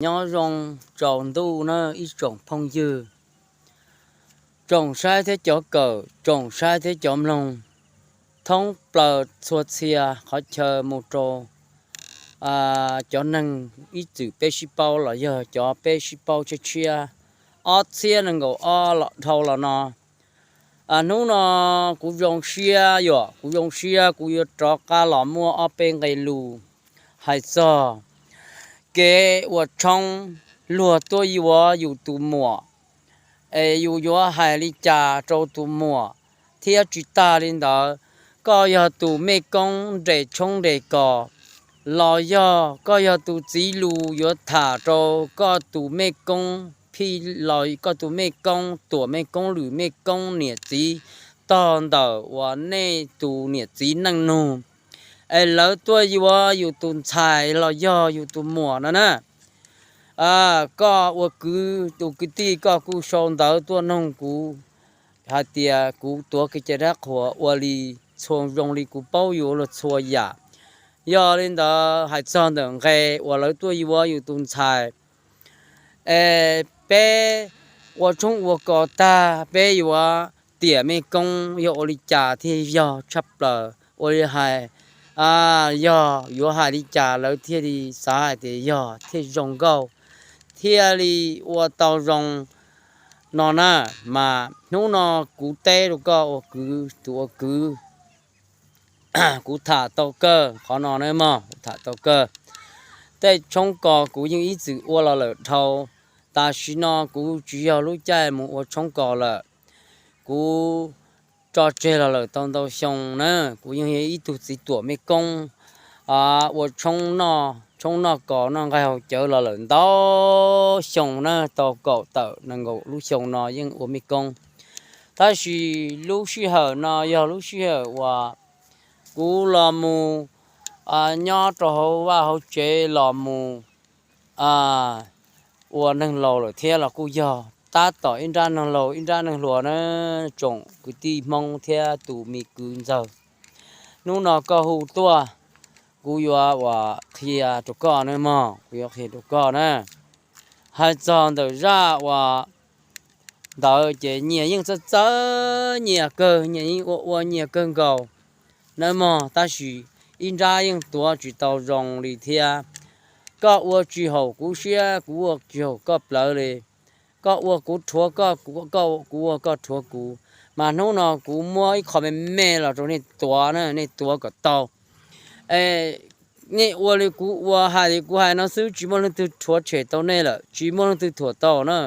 Nyob zoo tsaus ntuj na ib tsoom phooj ywg, tsoom saib thiab cov kawm, tsoom saib thiab cov mloog, thoob plaws txhua txhia qhov chaw mus rau cov neeg ib txwm peb sib paub los yog cov peb sib paub tshiab tshiab ob txhiab nees nkaum ob los dhau los no. Hnub no kuv zoo siab, yog kuv zoo siab kuv yuav rov qab los muaj ob peb nqe lus hais txog kev ua tshoob, luag tuaj yuav yus tus muam, es yus yuav hais li cas rau tus muam, thiab tsis tas li ntawd, koj yog tus mej koob nres tshoob nres kos, los yog koj yog tus txiv lus yuav tham rau koj tus mej koob phij, los koj tus mej koob tuam mej koob lwm mej koob niam txiv tog ntawm uas nej tus niam txiv neej nug, es lawv tuaj yuav yus tus ntxhais los yog yus tus muam no na. Koj ua kwv, tus kwv tij koj kuj sau ntawv tuaj noog kuv hais tias kuv tuav kev cai dab qhuas ua li txhua zoo li kuv paub yuav luag txhua yam. Yog li ntawd hais txog ntawm nqe uas lawv tuaj yuav yus tus ntxhais, es peb ua tshoob ua kos tag peb yuav tiam mej koob yog ua li cas thiaj yog tshaj plaws, ua li hais, yog yuav hais li cas lawv thiaj li xav hais tias yog thiaj zoo nkauj, thiaj li ua tau zoo no na. Mas hnub no kuv teb rau koj ua kwv, tus ua kwv, kuv tham tau kawg qhov no na mog, kuv tham tau kawg. Tej tshoob kos kuv yeej ib txwm ua los lawm dhau, tam sim no kuv tsis yog lub caij mus ua tshoob kos lawm. Kuv tso tseg los lawm tau ntau xyoo na, kuv yeej yog ib tug txiv tuam mej koob ua tshoob noj kos noj nqaij haus cawv los lawm ntau xyoo na, tau kaum tawm nees nkaum lub xyoo no yeej ua mej koob. Tab sis lub sij hawm no yog lub sij hawm uas kuv los mus nyob rau hauv vaj hauv tsev los mus ua neeg laus lawm thiab los kuj yog tab tom ib nrab neeg laus ib nrab neeg hluas na, tsoom kwv tij Hmoob thiab tus me kwv ntxawg. Hnub no koj hu tuaj, kuv yuav ua qhia rau koj na mog, kuv yuav qhia rau koj na. Hais txog ntawm zaj uas ntawd ces nyias yeej txawj txawj nyias kawg, nyias yeej ua ua nyias kawg nkaus na mog, tab sis ib nrab yeej tuav tsis tau zoo li thiab. Koj ua tsis haum kuv siab, kuv ua tsis haum koj plawv li. Koj ua kuv rhuav koj, kuv ua koj rhuav kuv. Mas hnub no kuv muab ib qho me me los rau nej tuav na, nej tuav kom tau. Nej ua li kuv ua, hais li kuv hais no xwb, tsis muaj leej twg rhuav tshem tau nej lawm, tsis muaj leej twg thuam tau na.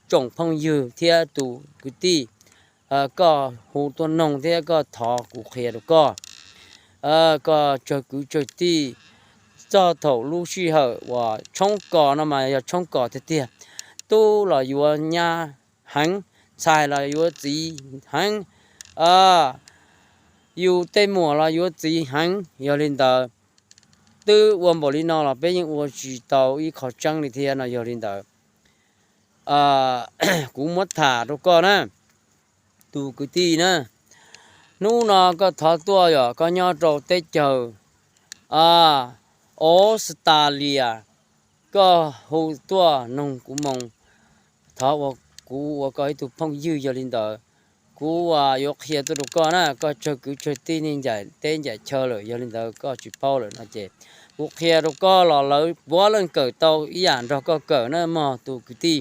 Tsoom phooj ywg thiab tus kwv tij, koj hu tuaj noog thiab koj thov kuv qhia rau koj, koj tsawg kwv tsawg tij. Txog thaum lub sij hawm uas tshoob kos no mas yog tshoob kos tiag tiag, tub los yuav nyab heev, ntxhais los yuav txiv heev, yus tej muam los yuav txiv heev. Yog li ntawd, twb ua npaum li no los peb yeej ua tsis tau ib qho tseeb li thiab no. Yog li ntawd, kuv muab tham rau koj na, tus kwv tij na, hnub no koj thov tuaj yog koj nyob rau teb chaws Australia, koj hu tuaj noog kuv moo, thov ua, kuv ua koj ib tug phooj ywg. Yog li ntawd, kuv yuav qhia tuaj rau koj na, koj tsawg kwv tsawg tij nej ncaim teb ncaim chaw lawm, yog li ntawd koj tsis paub lawm no ces kuv qhia rau koj los lawv puav leej kawm tau ib yam nrog koj kawm na mog tus kwv tij.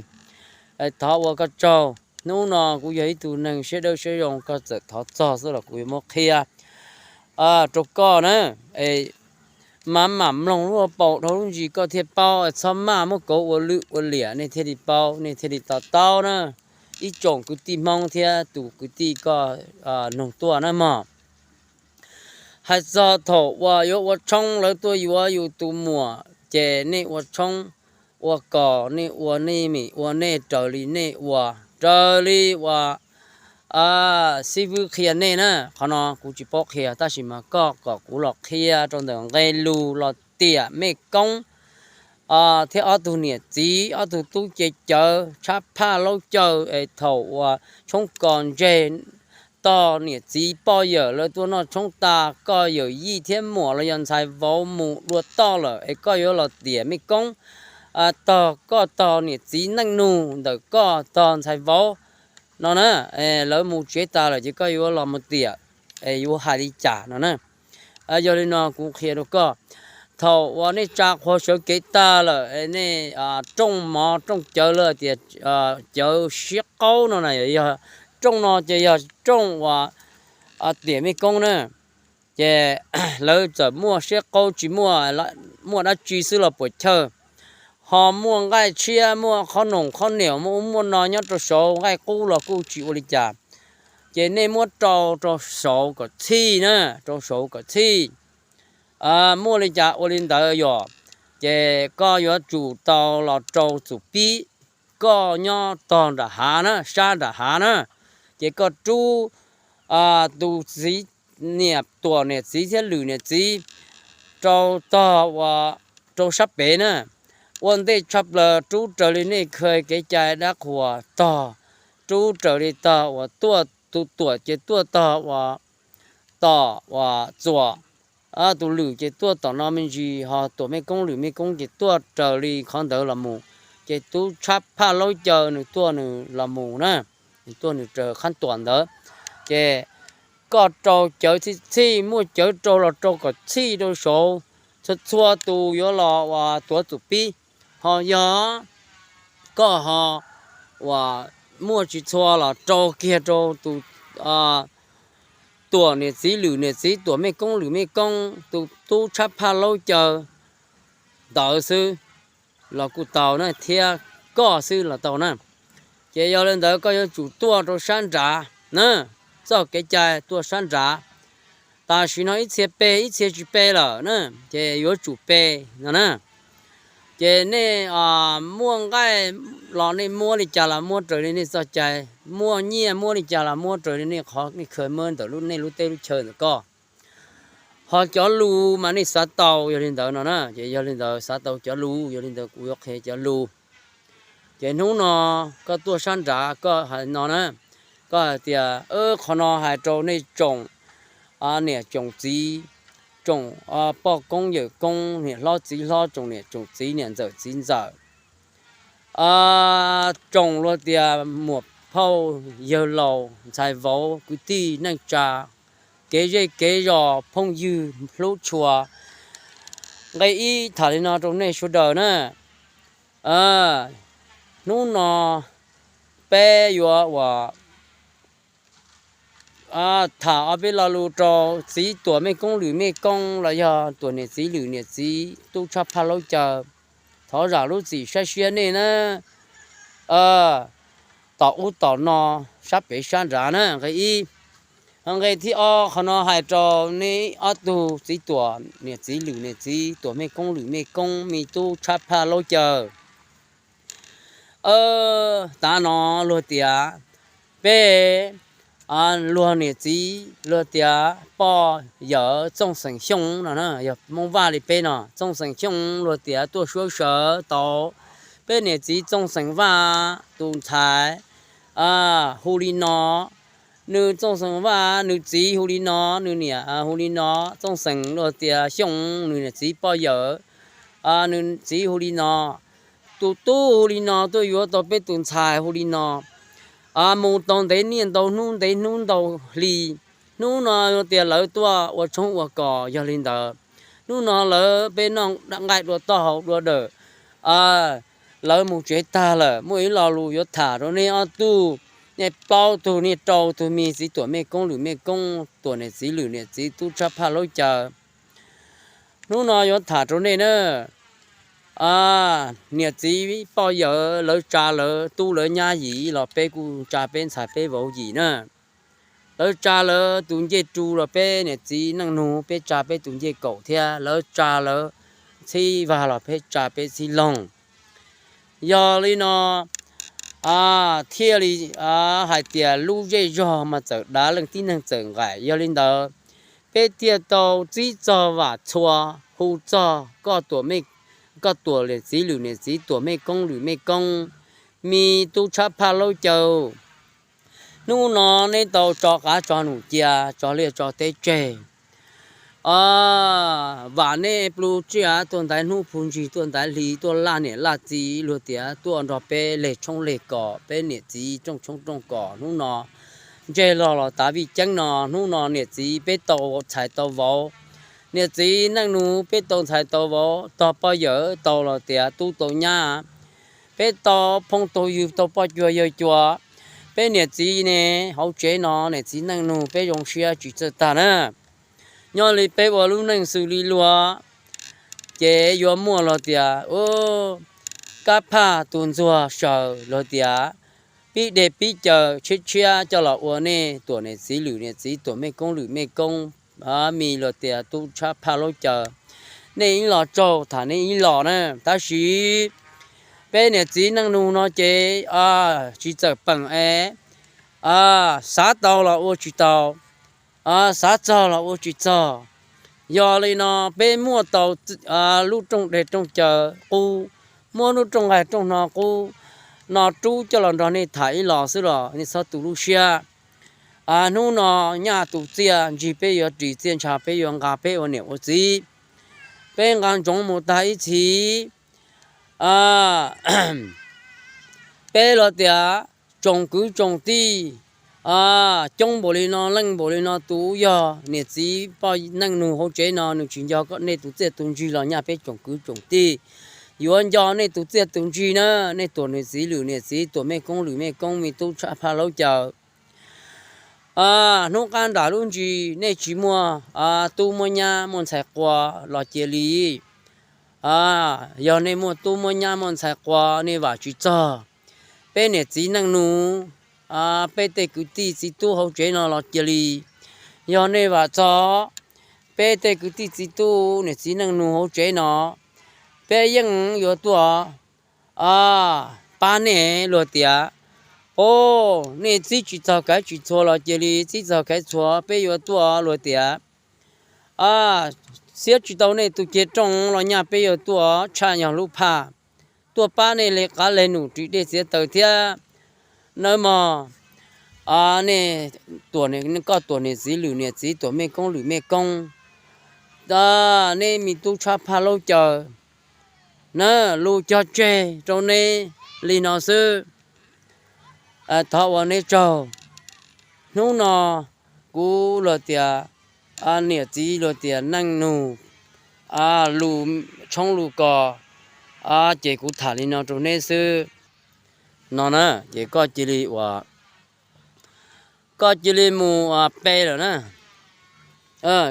Thov ua koj tsaug, hnub no kuv yog ib tug neeg siab dawb siab zoo, koj txawm thov txog xwb los kuv yuav muab qhia rau koj na. Mam mam mloog lub hauv paus dhau lub ntsis koj thiaj paub, txhob maj muab kauv ua lwj ua liam nej thiaj li paub, nej thiaj li to taub na. Ib tsoom kwv tij Hmoob thiab tus kwv tij koj noog tuaj na mog. Hais txog thaum uas yuav ua tshoob lawv tuaj yuav yus tus muam ces nej ua tshoob ua kos nej ua nej mem ua nej raws li nej ua, raws li uas xib fwb qhia nej na. Qhov no kuv tsis paub qhia tab sis mas koj kom kuv los qhia rau ntawm nqe lus los tiam mej koob thiab ob tug niam txiv ob tug tub ce cawv tshab phaj laub caw es thaum uas tshoob kos ntseg tog niam txiv poj yawm lawv tuaj noj tshoob tas, koj yawm yij thiab muam los yog ntxhais vauv mus dua toj lawm es koj yuav los tiam mej koob tog koj tog niam txiv neej nug ntawm koj tog ntxhais vauv no na, lawv mus tsev tas lawm ces koj yuav los mus tiam, yuav hais li cas no na. Yog li no kuv qhia rau koj, thaum uas nej tsa qhua sawv kev tag lawm, nej rooj mov rooj cawv lawv tias cawv siab qaub no na, yog rooj no ces yog rooj uas tiam mej koob na, ces lawv txawm muaj siab qaub tsis muaj, muaj dab tsi xwb los puam chawj, ho muaj nqaij tshiab muaj qhob noom qhob niam muaj ub muaj no nyob rau saud, nqaij qub los kuj tsis ua li cas. Ces nej muab rau rau saud kom txhij na, rau saud kom txhij. Muaj li cas ua li ntawd yom. Ces koj yuav tsum tau los rau txum pib, koj nyob tog nram hav na, sab nram hav na, ces koj rub tus txiv, niam tuam niam txiv thiab lwm niam txiv rau tog uas rau sab pem na. Ua ntej tshaj plaws rub raws li nej kha kev cai dab qhuas tog, rub raws li tog uas tuaj, tus tuam ces tuaj tog uas tom uas txuas, tus lwm ces tuaj tom no me ntsis, ho tuam mej koob lwm mej koob ces tuaj raws li qhov ntawd los mus. Ces tub tshab phaj laub caw nws tuaj nws los mus na, nws tuaj nws raws qhab tuam ntawd. Ces koj rau cawv txhij txhij, muaj cawv rau los rau kom txhij rau saud, txhua txhua tus yuav los uas tuav txum pib. Ho yog koj ho uas muaj tsis txhua los rau kiag rau tus tuam niam txiv lwm niam txiv, tuam mej koob lwm mej koob, tus tub tshab phaj laub caw ntawd xwb los kuj tau na, thiab koj xwb los tau na. Ces yog li ntawd koj yuav tsum tuaj rau sab nrad na, txoj kev cai tuaj sab nrad. Tam sim no ib txhia pe ib txhia tsis pe lawm na, ces yuav tsum pe no na. Ces nej muaj nqaij los nej muab li cas los muab raws li nej txoj cai, muaj nyiaj muab li cas los muab raws li nej qhov nej khaws muab ntawm lub nej lub teb lub chaw ntawm koj. Ho cov lus mas nej xav tau yog li ntawd no na, ces yog li ntawd xav tau cov lus, yog li ntawd kuv yuav qhia cov lus. Ces hnub no koj tuaj sab nrad koj hais no na, koj hais tias, qhov no hais rau nej tsoom niam tsoom txiv, tsoom poj koob yawm koob, niam hlob txiv hlob, tsoom niam tsoom txiv, niam ntxawm txiv ntxawm, tsoom luag tias muam phauj yawg laus ntxhais vauv kwv tij neej tsa, kev zej kev zos phooj ywg hlub tshua. Nqe ib tham li no rau nej sawv daws na. Hnub no peb yuav uas tham ob peb lo lus rau txiv tuam mej koob lwm mej koob los yog tuam niam txiv lwm niam txiv tub tshab phaj laub caw. Thov zam lub txim saib siab nej na, tom ub tom no, sab pem sab nrad na, nqe ib. Nqe thib ob, qhov no hais rau nej ob tug txiv tuam niam txiv lwm niam txiv, tuam mej koob lwm mej koob, me tub tshab phaj laub caw. Tav no luag tias peb luag niam txiv luag tias poj yawm Txooj Xeem Xyooj no, yog Hmoob Vaj li peb no, Txooj Xeem Xyooj luag tias tuaj suav sawv tau peb niam txiv Txooj Xeem Vaj tus ntxhais hu li no, nws Txooj Xeem Vaj nws txiv hu li no, nws niam hu li no, Txooj Xeem luag tias Xyooj nws niam txiv poj yawm, nws txiv hu li no, tus tub hu li no tuaj yuav tau peb tus ntxhais hu li no. Mus tau ntev niaj ntau hnub ntev hnub ntau hli, hnub no tias lawv tuaj ua tshoob ua kos yog li ntawd. Hnub no lawv peb noj nqaij dua toj haus dua dawm, lawv mus tsev tag lawm, muaj ib lo lus yuav tham rau nej ob tug, nej plaub tug, nej rau tug, me txiv tuam mej koob lwm mej koob, tuam niam txiv lwm niam txiv, tub tshab phaj laub caw. Hnub no yuav tham rau nej na, niam txiv poj yawm lawv tsa lawv tub lawv nyab yim los peb kuj tsa peb ntxhais peb vauv yim na. Lawv tsa lawv tus ncej ru los peb niam txiv neej nug, peb tsa peb tus ncej kaum thiab, lawv tsa lawv txhib vag los peb tsa peb txhib loog. Yog li no thiaj li hais tias lub zej zog mas txawm dav leej tib neeg txawm nqaim. Yog li ntawd, peb thiaj tau txib txog vam txhua, hu txog koj tuam, koj tuam niam txiv lwm niam txiv, tuam mej koob lwm mej koob, me tub tshab phaj laub caw. Hnub no neb tau tso qav tso num cia, tso liaj tso teb tseg, A, vam nej plhu tsiaj tuaj ntaiv hnub phu ntsig tuaj ntaiv hli tuaj laj niam laj txiv luag tias tuaj nrog peb leg tshoob leg kos, peb niam txiv rooj tshoob rooj kos hnub no ntseg los los tav vij ceeb no, hnub no niam txiv peb tau txhais tau vauv, niam txiv neej nug peb tau txhais tau vauv, tog poj yawm tau los tias tub tau nyab, peb tau phooj tau ywg tau poj cuag yawg cuas, peb niam txiv ne, hauv tsev no niam txiv neej nug peb zoo siab tsis txawj tag na. Nyob li peb ua lub neej xws li luag, ces yuav muaj los tias kab phaj tus ntxuag saws los tias pib dej pib caws tshiab tshiab coj los ua nej tuam niam txiv lwm niam txiv tuam mej koob lwm mej koob, mi los tias tub tshab phaj laub caws, nej ib los tsaug tham nej ib los na. Tab sis peb niam txiv neej nug no ces tsis txawm peem es xav tau los ua tsis tau, xav txog los ua tsis txog. Yog li no peb muaj tau lub rooj dej rooj caws qub, muab lub rooj nqaij rooj hno qub no rub coj los nrog nej tham ib los xwb los nej txhob tu lub siab. Hnub no nyaj tus txiaj ntsig peb yuav ris, txiaj ntsha peb yuav nqa, peb ua niam ua txiv, peb nqa ntsoov mus tag ib txhis. Peb los tias tsoom kwv tsoom tij coob npaum li no, leej npaum li no tus yog niam txiv poj neej nug hauv tsev no nws tsis nco nej tus txiaj tus ntsig los nyaj peb tsoom kwv tsoom tij yuav nco nej tus txiaj tus ntsig na. Nej tuam niam txiv lwm niam txiv tuam mej koob lwm mej koob, me tub tshab phaj laub caws, hnub qab nram lub ntsis nej tsis muaj tub muaj nyab muaj ntxhais quas los cia li. Yog nej muaj tub muaj nyab muaj ntxhais quas nej vam tsis txog peb niam txiv neej nug, peb tej kwv tij txiv tub hauv tsev no los cia li. Yog nej vam txog peb tej kwv tij txiv tub niam txiv neej nug hauv tsev no, peb yeej yuav tuaj pab nej luag tias, o, nej txib tsis txog kav tsis txhua los cia li, txib txog kav txhua peb yuav tuaj luag tias, xiab tsis tau nej tus ceg rooj los nyaj peb yuav tuaj tshaj nyog lub phaj, tuaj pab nej le qav le num ris dej txiav taws thiab nawb mog. Nej tuam, koj tuam niam txiv lwm niam txiv tuam mej koob lwm mej koob, nej me tub tshab phaj laub caws na, lus cog tseg rau neb li no xwb. Thov ua neb tsaug. Hnub no kuv luag tias, niam txiv luag tias neej nug lus tshoob lus kos, ces kuv tham li no rau neb xwb no na. Ces koj cia li ua, koj cia li mus pe lawm na.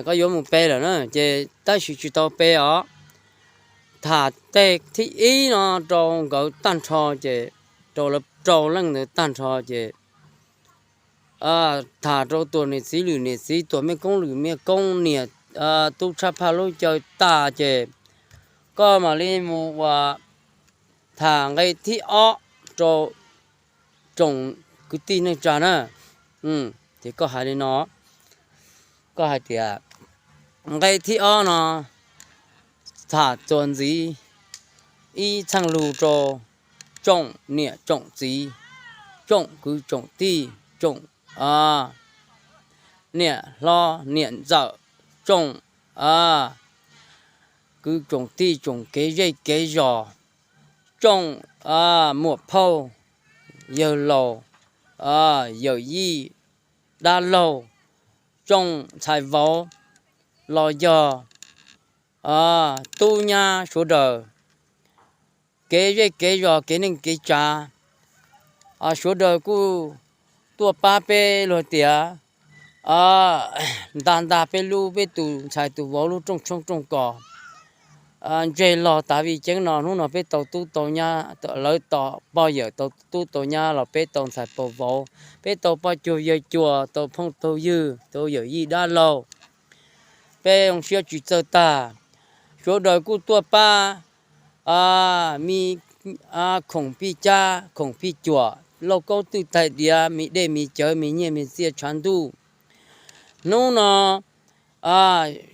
Koj yuav mus pe lawm na, ces tab sis tsis tau pe os. Tham tej thib ib no rau nkawd tag nrho ces, rau lawv rau leej ntawd tag nrho ces tham rau tuam niam txiv lwm niam txiv tuam mej koob lwm mej koob niam, tub tshab phaj laub caws tag ces koj mam li mus ua tham nqe thib ob rau tsoom kwv tij neej tsa na. Ces koj hais li no, koj hais tias, nqe thib ob no tham txuas ntxiv ib txheej lug rau tsoom niam tsoom txiv, tsoom kwv tsoom tij, tsoom niam hlob niam ntxawm, tsoom kwv tsoom tij, tsoom kev zej kev zos, tsoom muam phauj yawg laus, yawm yij dab laug, tsoom ntxhais vauv los yog tub nyab sawv daws, kev zej kev zos kev neej kev tsav, sawv daws kuj tuaj pab peb luag tias ntag ntag peb lub, peb tus ntxhais tus vauv lub rooj tshoob rooj kos ntseg los tav vij ceeb no. Hnub no peb tau tub tau nyab, lawv tau pog yawm tau tub tau nyab los peb tau ntxhais pog vauv, peb tau poj cuag yawg cuas, tau phooj tau ywg, tau yawm yij dab laug, peb zoo siab tsis txawj tag. Sawv daws kuj tuaj pab, me khoom pij cab khoom pij cuam, lauj kaub twj tais diav, me dej me cawv me nyiaj me txiaj tshav ntuj. Hnub no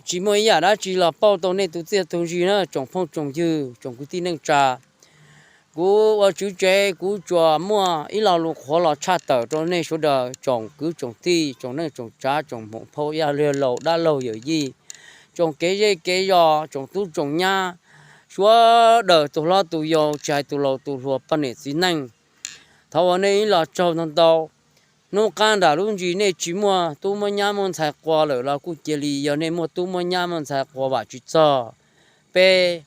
tsis muaj ib yam dab tsi los pauj tau nej tus txiaj tus ntsig na tsoom phooj tsoom ywg tsoom kwv tij neej tsa. Kuv ua tswv tsev kuv tsuas muaj ib lo lus qhuav los tshaj tawm rau nej sawv daws tsoom kwv tsoom tij tsoom neej tsoom tsav tsoom muam phauj yawg laus dab laug yawm yij, tsoom kev zej kev zos, tsoom tub tsoom nyab, sawv daws tus hlob tus yau, tsis hais tus laus tus hluas, poj niam txiv neej, thov ua nej ib los tsaug ntau ntau. Hnub qab nram lub ntsis nej tsis muaj tub muaj nyab muaj ntxhais quas lawm los kuj cia li, yog nej muaj tub muaj nyab muaj ntxhais quas vam tsis txog peb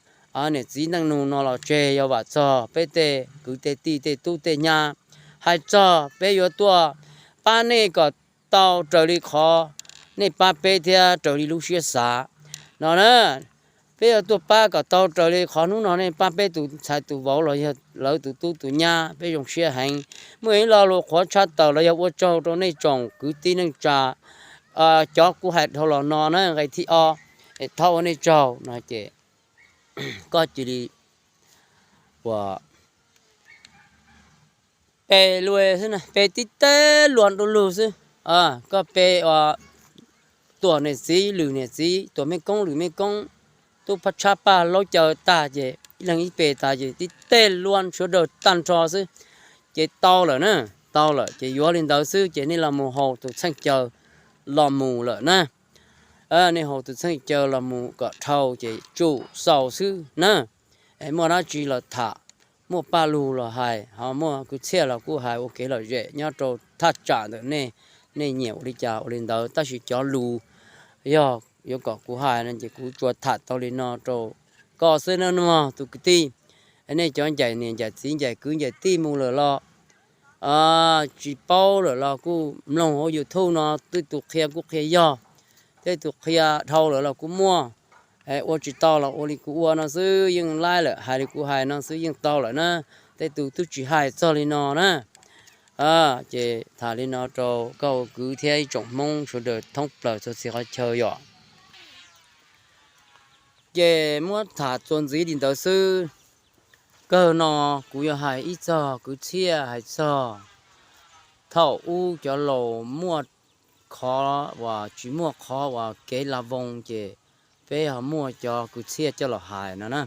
niam txiv neej nus no los tseg, yog vam txog peb tej kwv tej tij tej tub tej nyab, hais txog peb yuav tuaj pab nej kom tau raws li qhov nej pab peb thiab raws li lub siab xav no na. Peb yuav tuaj pab kom tau raws li qhov hnub no nej pab peb tus ntxhais tus vauv los yog lawv tus tub tus nyab, peb zoo siab heev. Muaj ib lo lus qhuav tshaj tawm los yog ua tsaug rau nej tsoom kwv tij neej tsa, cov kuv hais dhau los no na, nqe thib ob, thov ua nej tsaug no ces koj cia li ua pe lua xwb, pe tib teg luag du lug xwb. Koj pe ua tuam niam txiv, lwm niam txiv, tuam mej koob, lwm mej koob, tub phab tshab paj laub caw tag ces ib leeg ib pe tas ces tib teg luag sawv daws tag nrho xwb ces tau lawm na. Tau lawm ces yuav li ntawd xwb ces nej los mus haus tus txheej caw los mus lawm na. Nej haus tus txheej caw los mus kom dhau ces tsum xaus xwb na. Muaj dab tsi los tham, muaj paj lug los hais, ho muaj kwv txhiaj los kuj hais ua kev lom zem nyob rau thaj tsam ntawm nej, nej nyiam ua li cas ua li ntawd. Tab sis cov lus yog yuav kom kuv hais no ces kuv tsuas tham tau li no rau koj xwb nawb mog tus kwv tij. Nej cov ncaim niam ncaim txiv ncaim kwv ncaim tij mus lawm los tsis paub lawm los kuj mloog hauv YouTube no, tej tus qhia kuj qhia yog, tej tus qhia dhau lawm los kuj muaj. Ua tsis tau los ua li kuv ua no xwb yeej laib lawm, hais li kuv hais no xwb yeej tau lawm na. Tej tus twb tsis hais txog li no na. Ces tham li no rau koj ua kwv thiab ib tsoom Hmoob sawv daws thoob plaws txhua txhia qhov chaw yom. Ces muab tham txuas ntxiv li ntawd xwb. Kawg no kuv yuav hais ib txog kwv txhiaj hais txog thaum ub cov laus muaj qhov uas tsis muaj qhov uas kev la voo ces peb ho muaj cov kwv txhiaj coj los hais no na.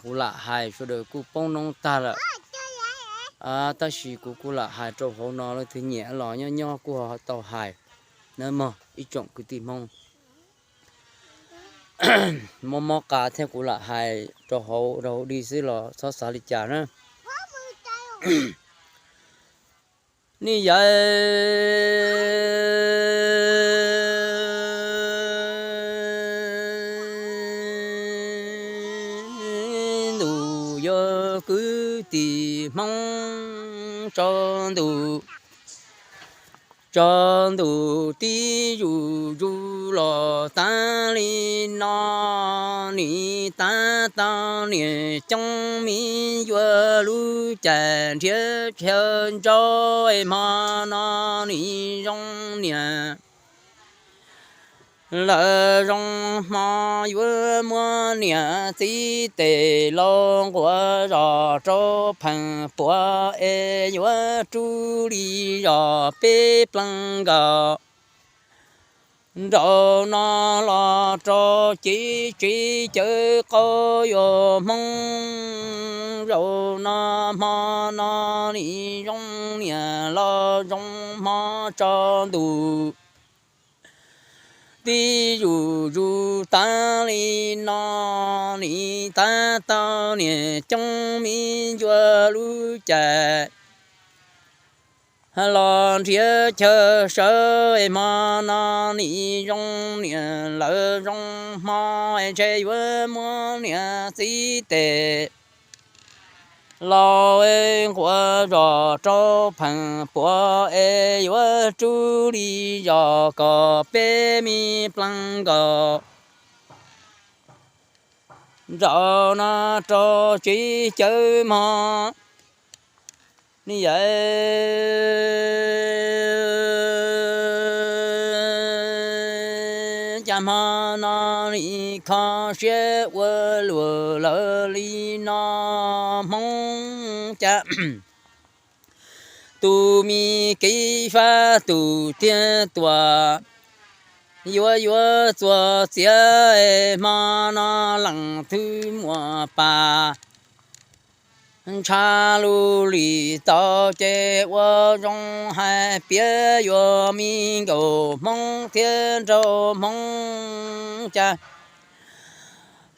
Kuv lam hais sawv daws kuj poob noob tag lawm, tab sis kuv kuj lam hais rau hauv no, leej twg nyiam los nyob nyob kuj ho tau hais nawb mog ib tsoom kwv tij Hmoob. Mob mob qa thiab kuv lam hais rau hauv rau hauv di xwb los txhob xav li cas na. Nej yawm, ntuj yog kwv tij Hmoob tsaus ntuj, tsaus ntuj tib zuj zus los tag li no, nim tab tau niam coob mi yuav lub caij nrhiav chaw ntsauj, hmo no nim zoo niam lawv zoo, hmo yuav muab niam txiv tes laus nquas zos rau pheem puav es yuav rub li zos peb plees nkaus. Nraum no los rau cev tsev cawv qaub yuav Hmoob, zaum no hmo no nim zoo niam los zoo, hmo tsaus ntuj tib zuj zus tag li no, nim tab tau niam coob mi yuav lub caij los nrhiav chaw sawv, hmo no nim zoo niam lawv zoo, hmo ntshe yuav muab niam txiv tes laus nquas zos rau pheem puav es yuav rub li zos kom peb me plees nkaus. Nraum no rau tsev cawv hmo, nej yawm, cas hmo no nim kho siab ua luaj lawm li no, Hmoob cas tus me kev fab tus tiag tuaj yuav yuav txuas txiav, hmo no leej twg muaj pas ntshav lug li tau ces ua zoo hais piav yuav me nkaus Hmoob thiab nraug Hmoob cas.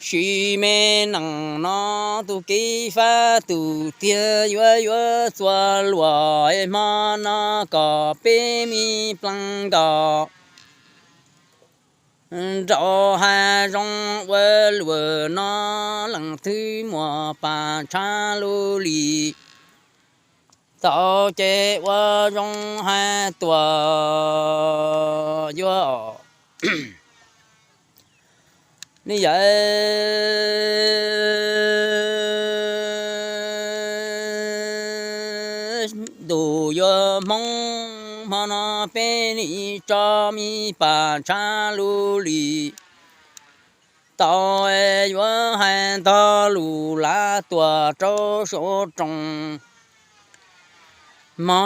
Sim me nees no tus kev fab tus tiag yuav yuav txuas luag hmo no kom peb me plees nkaus nraug hais zoo ua luag no leej twg muaj pam ntshav lug li tau ces ua zoo hais tuaj yuav ne yawm ntuj yuav Hmoob hmo no peb nim tso me pam ntshav lug li tau yuav hais ntog lus lav tuaj rau saum rooj. Hmo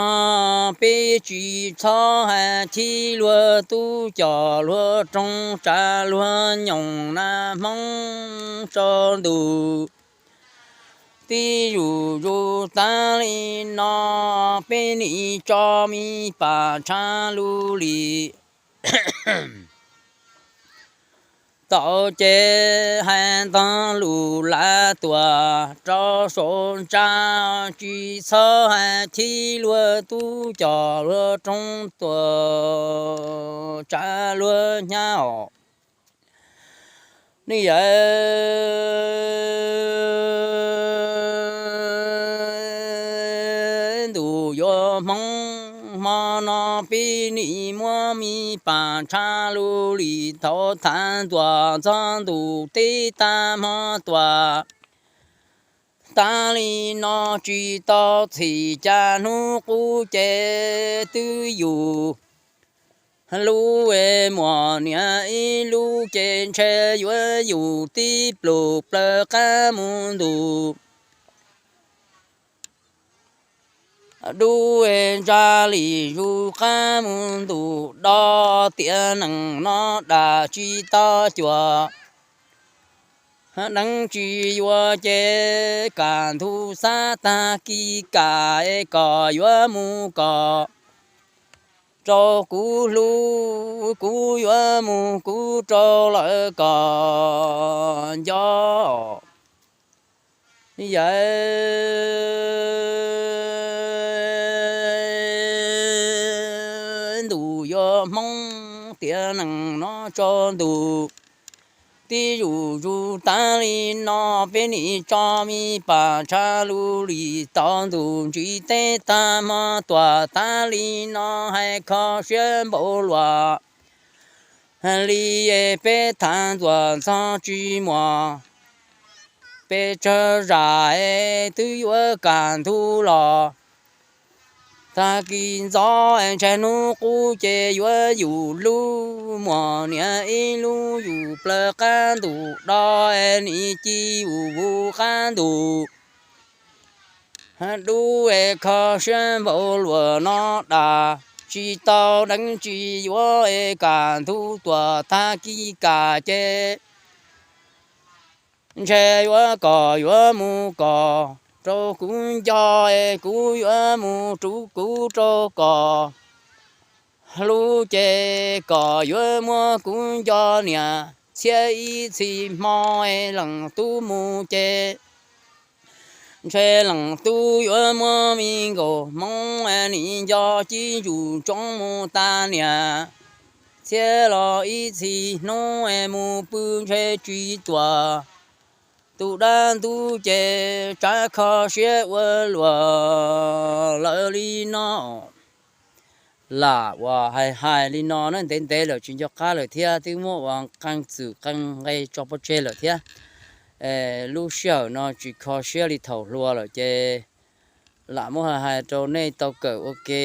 peb tsis txhob hais thib luag tub coj luag roog tsav luag nyoog na Hmoob tsaus ntuj. Tib zuj zus tas li no peb nim tso me pam ntshav lug li tau ces hais ntog lus lav tuaj rau saum ntsa, tsis txhob hais thib luag tub coj luag roog tuaj tsav luag hnyav os. Ne yawm ntuj yuav Hmoob hmo no peb nim muab me pam ntshav lug li tau thav ntuj txog ntuj teb tag hmo tuaj tas li no tsis tau txhim cas hnub qub ces twb yus lub muaj niam ib lub ces ntshe yuav yus tib plug plaws qab mus ntuj dub ntsa li zus qab mus ntuj do tiam neej no dam tsis tau cuam deev tsis yuav ces kam ntug xav tag kis kam es kom yuav mus kom rau kuv hlub, kuv yuav mus kuv rau lawv kom nco. Yawm ntuj yuav Hmoob tiam neej no tsaus ntuj. Tib zuj zus tas li no peb nim tso me pam ntshav lug li tau ntuj ntsis teb tag hmo tuaj tas li no hais kho siab npaum luaj li es peb thav ntuj txog tsis muaj pes tsawg zam es twb yuav kam ntug los tag kis ntxov es ntshe hnub qub ces yuav yus lub muaj niam ib lub yus plaws qab ntuj do es nim ci yus vus qab ntuj dub es kho siab npaum luaj no dam tsis tau deev tsis yuav es kam ntug tuaj tag kis kam ces ntshe yuav kom yuav mus kom rau kuv nco es kuv yuav mus rub kuv rau kom hlub ces kom yuav muab kuv nco niam txhiab ib txhis hmo es leej tub mus ces ntshe leej tub yuav muab me nkaus hmoov es nim nco cib ntsus tsoob mus tas niam txhiab los ib txhis hnub es mus pw ntshe tsis tuaj. Tus dab ntub ces tsab kho siab ua luaj lawm li no. Lam uas hais hais li no na ntev ntev lawm tsis nco qab lawm thiab twb muab ua qee txwm qee nqe tso pov tseg lawm thiab. Lub sij hawm no tsis kho siab li thaum hluas lawm ces lam muab hais hais rau nej tau kawm ua ke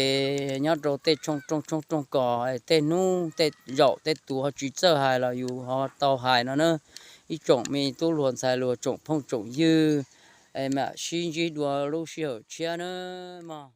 nyob rau tej tshooj rooj tshooj rooj kos tej hnub tej zaum tej tus ho tsis txawj hais los yus ho tau hais no na. Ib tsoom me tub hluas ntxhais hluas tsoom phooj tsoom ywg, mam sib ntsib dua lub sij hawm tshiab na mog.